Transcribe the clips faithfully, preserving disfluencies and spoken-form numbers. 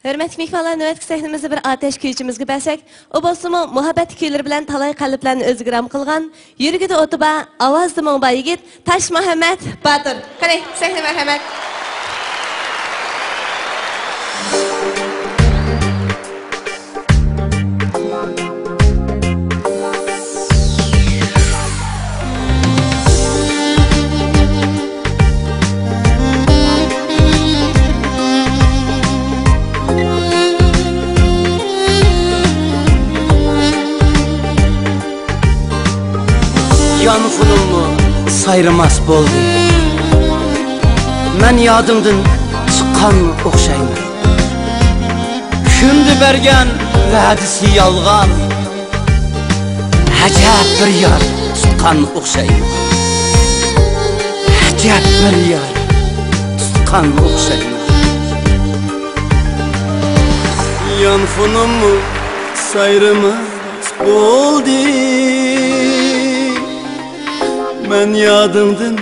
ھۆرمەتلىك مېھمانلار، نۆۋەتتىكى سەھنىمىزدە بىر ئاتەش كۈيچىمىزگە بەرسەك، ئۇ بولسىمۇ مۇھەببەتلىك كۈيلىرى بىلەن تالاي قەلبلەرنى ئۆزىگە رام قىلغان، يۈرىكىدە ئوتى بار، ئاۋازىدا مۇڭى بار يىگىت تاشمۇھەممەت باتۇر. قېنى، سەھنە مەرھەمەت. يانفونۇممۇ سايرىماس بولدى. مەن يادىڭدىن چىققان ئوخشايمەن. كۈندە بەرگەن ۋەدىسى يالغان. ئەجەب بىر يار تۇتقان ئوخشايمەن. ئەجەب بىر يار تۇتقان ئوخشايمەن. يانفونۇممۇ سايرىماس بولدى. مەن يادىڭدىن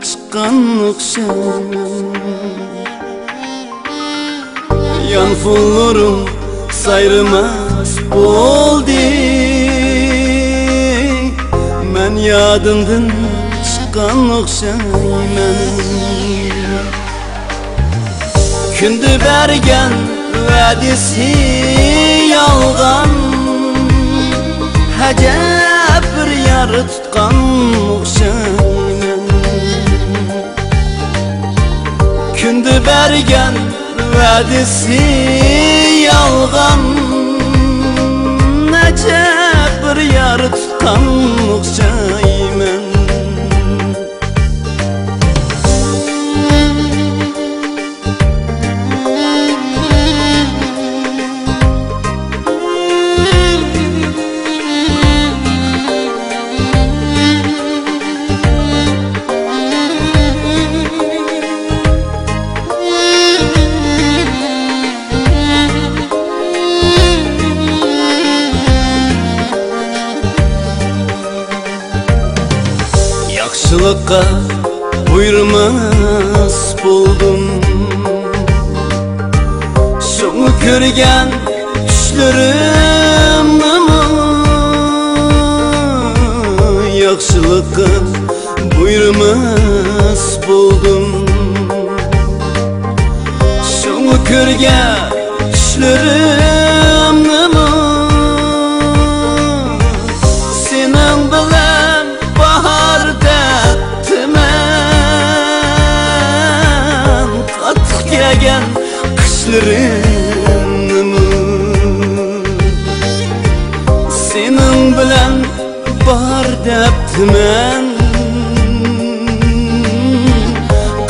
چىققان ئوخشايمەن. يانفونلىرىڭ سايرىماس بولدى. مەن يادىڭدىن چىققان ئوخشايمەن. كۈندە بەرگەن ۋەدىسى يالغان. ئەجەب بىر يار تۇتقان ئوخشايمەن. كۈندە بەرگەن ۋەدىسى يالغان. ئەجەب بىر يار تۇتقان ئوخشايمەن. ياخشىلىققا بۇيرۇماس بولدۇم. شۇڭا كۆرگەن چۈشلىرىمنىمۇ ياخشىلىققا بۇيرۇماس بولدۇم. شۇڭا كۆرگەن چۈشلىرىمنىمۇ سېنىڭ بىلەن باھار دەپتىمەن. قاتتىق كەلگەن قىشلىرىمنىمۇ سېنىڭ بىلەن باھار دەپتىمەن.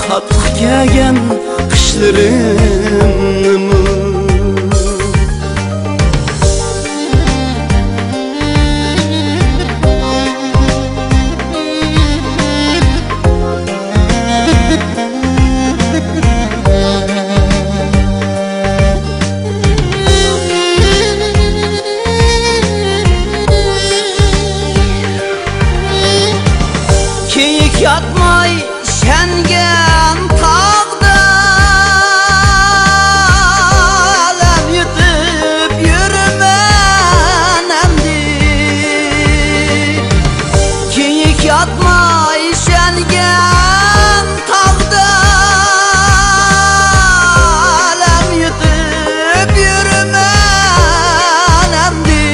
قاتتىق كەلگەن قىشلىرىمنىمۇ. كېيىك ياتماي شەنگەن تاغدا ئالەم يۇتۇپ يۈرىمەن ئەمدى. كېيىك ياتماي شەنگەن تاغدا ئالەم يۇتۇپ يۈرىمەن ئەمدى.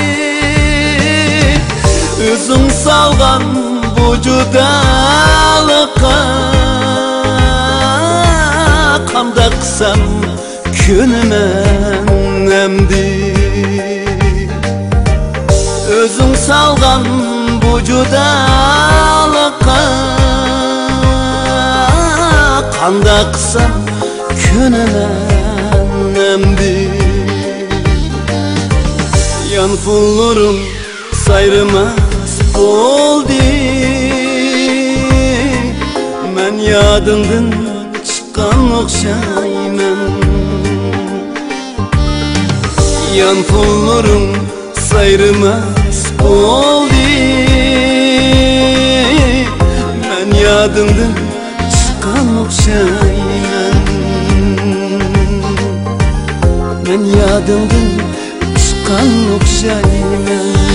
ئۆزۈڭ سالغان بۇ جۇدالىققا قانداق قىلسام كۆنىمەن ئەمدى. ئۆزۈڭ سالغان بۇ جۇدالىققا قانداق قىلسام كۆنىمەن ئەمدى. يانفونلىرىڭ سايرىماس بولدى. مەن يادىڭدىن چىققان ئوخشايمەن. يانفونلىرىڭ سايرىماس بولدى. مەن يادىڭدىن چىققان ئوخشايمەن. مەن يادىڭدىن ئۇچقان ئوخشايمەن.